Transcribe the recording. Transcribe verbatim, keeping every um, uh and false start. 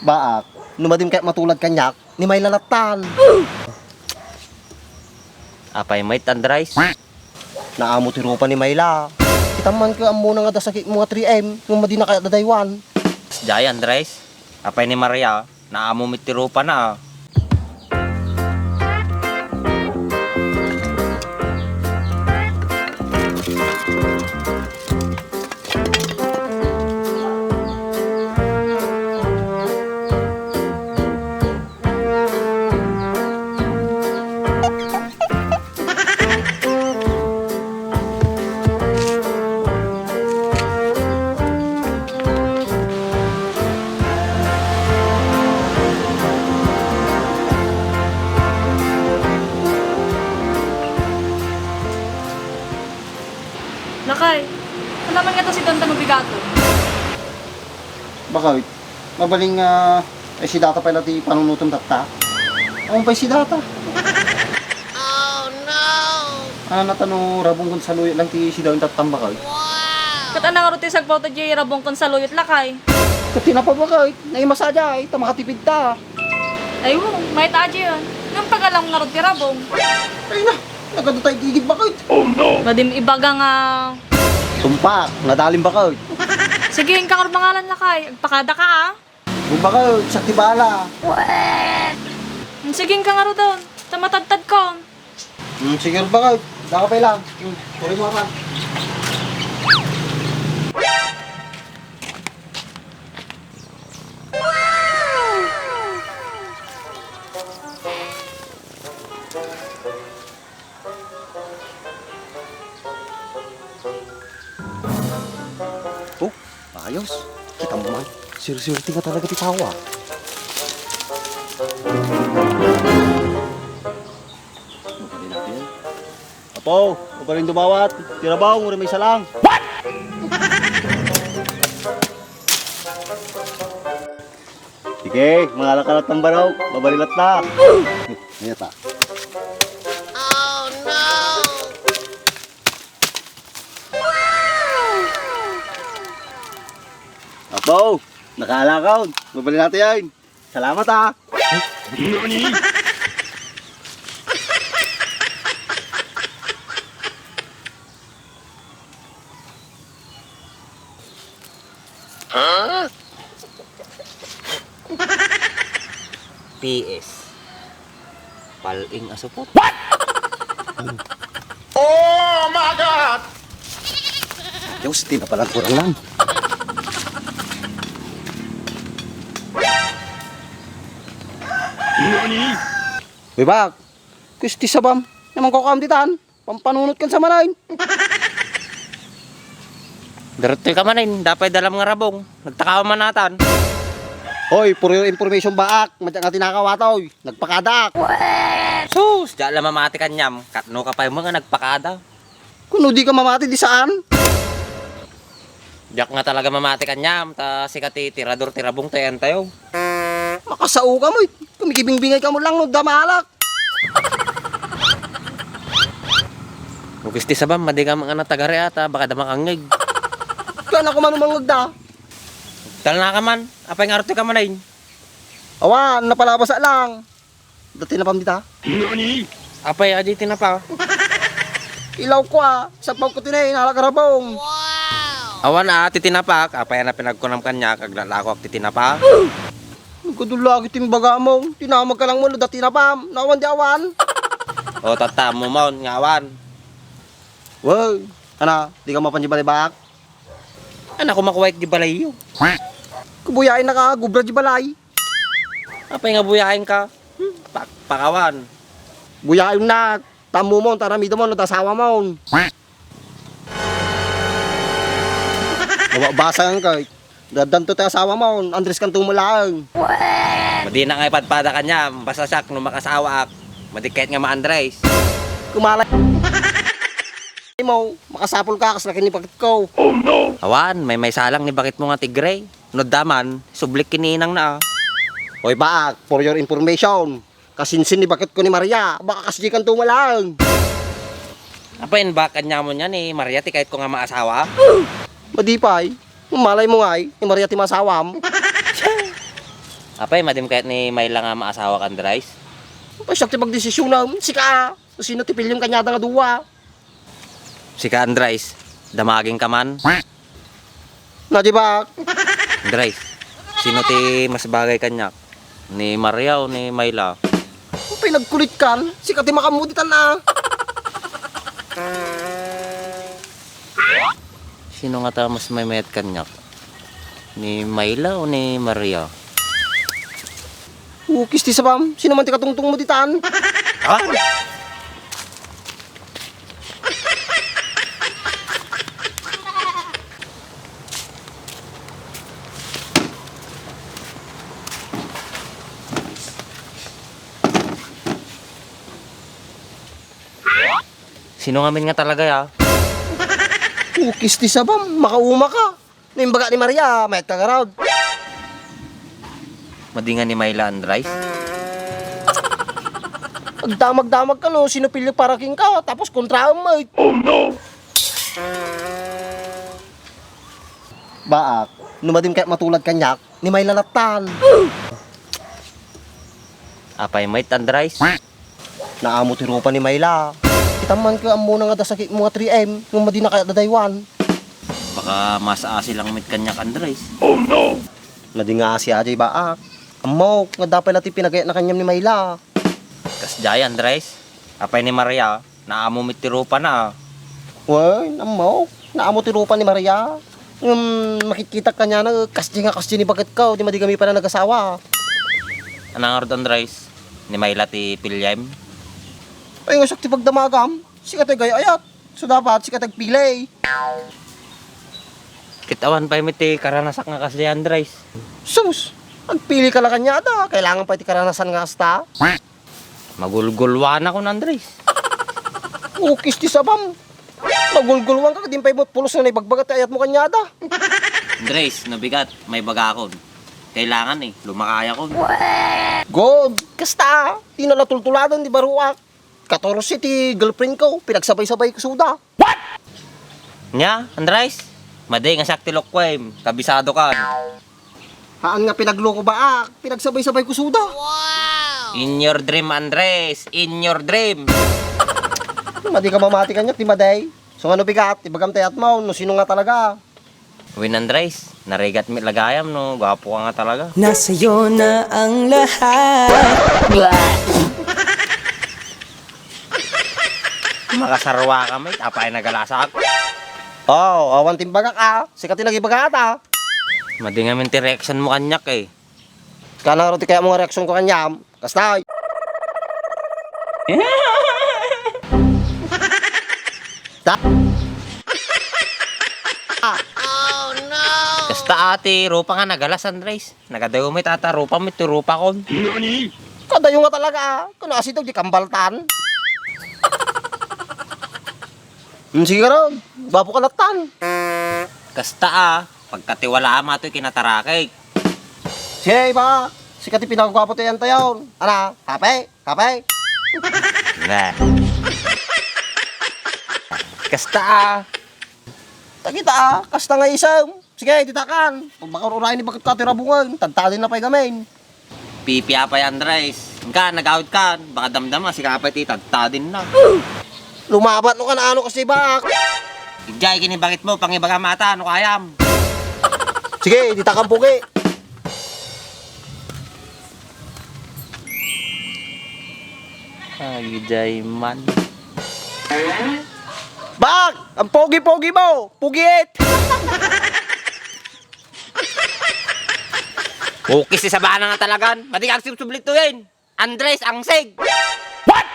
Baak, no madim kayat matulad kaniak, ni Myla lattan. Apay met, Andres? Naamo ti rupa ni Myla. Kitam man ket ammona nga adda sakitmo nga three M, ngem madina kayat dadaywan. Sadiay, Andres. Apay ni Maria, naamo met ti rupana, a. Lakay, ania man ngata sidaanta no bigaton? Bakit? Mabalin nga, ay, sidata pay la ti panunutom tatta? Awan pay sidata. Oh, no! Ania ta no rabong ken saluyot lang ti sidaen tatta, bakit? Ket ania ngarud ti sagpawta diay rabong ken saluyot, lakay? Ket tinapa, bakit? Naimasa diay, ta makatipidta. Ay, wen, mayat a diay. Ngem pagalam ngarud ti rabong. Ay na, nagadu tay gigit, bakit? Madim ibaga nga. Tumpak, nadalim, bakit? Sige, inka ngarud mangalan, lakay. Agpakadaka, a. Wen, bakit, siak ti bahala. Mm, sige, inka ngarud, a. Ta matadtadkon. Mm, sige, bakit? Daka pay lang. Mm, sorry mo, pa. Oh, ayos. Kita mo man. Sirsuwerte nga talaga ti tao, a. Mabalin natin. Apo, mabalin dumawat. Ti rabong, uray maysa lang. What? Sige, mangalak ka latta, barok. Mabalin latta. Ayan ta. Oh, no! Apo, nakaalakaw. Mabalin natin yan. Salamat, a. Nani? P S. Pal-ing a supot. What? Oh my God! Diyos, tinapa lang, kurang lang. Nani? Uy, bak. Kristi sabam. Naman ko kaam ditan. Pampanunot kan sa manay. Diretso ka manen, dapay dalam nga rabong. Nagtakaw man natan. Hoy, for your information, baak, madiak nga tinakaw ata, oy. Nagpakadaak. Sus, diak la mamati kaniam. Katno ka pay mo nga nagpakada. Kuno di ka mamati, di saan? Diak nga talaga mamati kaniam, ta sika ti tirador ti rabong tayo antayo. Makasao ka mo, eh. Kumikibingbingay ka mo lang, no, damalak. Bukis ti sabam, madi ka nga natagari ata, baka da makangngeg. Kaya na kumano mangngeg da? Talna ka man, apay nga arti ka man ay? Awan, napalabasa lang. Dati na pamdita? Nani? Apay, adi tinapa? Ilaw ko, ah. Sapaw ko tinay, nalagarabong. Awan, ah, ti tinapa, apay na pinagkunam kanya, kag nalakwak ti tinapa? Nagkadulagi ti imbaga mo. Tinamag ka lang mo, dati na pam. Nawan di awan. O, tatta, mo maon, nga awan. Wow. Ana, di ka mapan di balibak? Ana, kumakuwait di balay yo. Kubuyain na ka, gubra di balay. Apay nga buyain ka? Hmm, pak-, pakawan. Buyain na. Tammo mo, taramidom mo, no, tasawa mo. Mababasa yan kay. Dadanto ti asawa mo, Andres kanto mo laeng. Madi na nga ipadpada kanya, basta siak no makasawaak, madi ket nga ma-Andres. Kumalay mo, makasapul ka, kas laki ni bakit ko. Oh, no! Awan, may may salang ni bakit mo nga tigre. No daman, sublik kini inang na, ah. Oy, baak, for your information. Kasinsin ni bakit ko ni Maria, baka kasdikan to malang. Apay, baka kanya mo niya ni Maria, ti kayat ko nga maasawa? Madipay, malay mo ngay, ni Maria ti masawam. Apay, madim kayat ni Myla nga maasawak, Andres? Apay, siak ti pagdesisyonam. Sika, sino ti piliem kaniada nga dua? Sika, Andres, damagingka man. Na, di ba? Andres, sino ti mas bagay kaniak? Ni Maria o ni Myla? Apay, nagkulitkan? Sika ti makammo ditan a. Sino ngata mas maymayat kaniak? Ni Myla o ni Maria? Ukis ti sabam. Sino man ti katungtongmo ditan? Ha? Sino ngamin nga talaga ya? Ukis ti sabam, makauma ka. No imbaga ni Maria, mayat ka garud. Madi nga ni Myla, Andres? Agdamag-damag ka, no? Sino piliem para kenka? Tapos kontraem met. Oh, no! Baak, no madim kayat matulad kaniak, ni Myla lattan. Apay met, Andres? Naamo ti rupa ni Myla. Kitam man ket ammona nga adda sakitmo nga three M, ngem madina kayat dadaywan. Baka mas asi lang met kaniak, Andres. Oh, no! Madi nga asi a jay baak. Ammok, nga adda pay la ti pinagayatna kaniam ni Myla. Kasdiay, Andres. Apay ni Maria, naamo met ti rupana a. Wen, ammok, naamo ti rupa ni Maria. Ngem makitkitak kaniana, kasdiay nga kasdiay ni bagetko, di madi kami pay la nagasawa. Ania ngarud, Andres? Ni Myla ti piliem? Ay, nga siak ti pagdamagam. Sika ti agay-ayat. So, dapat sika ti agpili. Ket awan pay met ti karanasak nga kasdiay, Andres. Sus! Agpili ka la kaniada. Kailangan pay ti karanasan nga kasta. Magulgulwanakon, Andres. Ukis ti sabam. Magulgulwan ka, ket di pay met pulos nga naibagbaga ti ayatmo kaniada. Andres, no bigat, maibagakon. Kailangan, eh, lumakayakon. Good. Kasta, di na la tultuladen ti baruak. Katorse ti girlfriendko, pinagsabay-sabay ko suda. What? Nia, Andres? Madi nga siak ti lokoem, kabisadokan. Haan nga pinagloko baak, pinagsabay-sabay ko suda. Wow! In your dream, Andres, in your dream. Madi ka mamati kaniak, ti madi. So, ngano bigat, ibagam ti ayatmo, no sino nga talaga. Wen, Andres, narigat met la gayam no guapo ka nga talaga. Nasa'yo na ang lahat. Makasarwa ka met, apay nagalasak. Oh, awan ti imbagak a. Sika ti nagibaga ta. Madi ngamin ti reaction mo kaniak eh. Kana ngarud ti kayatmo nga reaksyon ko kaniam? Kasta. Ta- Kasta a ti rupa nga nagalas, Andres. Nagadayo met ata rupa met ti rupakon. Kadayo nga talaga, ah. Kuno asidog di kambaltan. Hmm, sige ka ron. Gwapo ka lattan. Kasta, ah. Pagkatiwalaam atoy kinatarakek. Sige, iba. Sika ti pinakagwapo ti antayon. Ana, kape? Kape? Na. Kasta, ah. Tagita, ah. Kasta nga isem. Sige, ditakan. Pag baka urain ni bakit ka tirabungan. Tadtadin na pa'y gamin. Pipiapay, Andres. Inka, nagawid kan. Baka damdama, sika pa'y ti tadtadin na. Lumabat no kan ano kasi bak. Ijay, kinibakit mo, pangibaga mata, ano kayam? Sige, ditakan pugi. Ay, jay man. Bak! Ang pogi-pogi mo! Pugiit! Ukis ti sabana nga talagan. Madi ka agsubsublit to yan. Andres, angsig! What?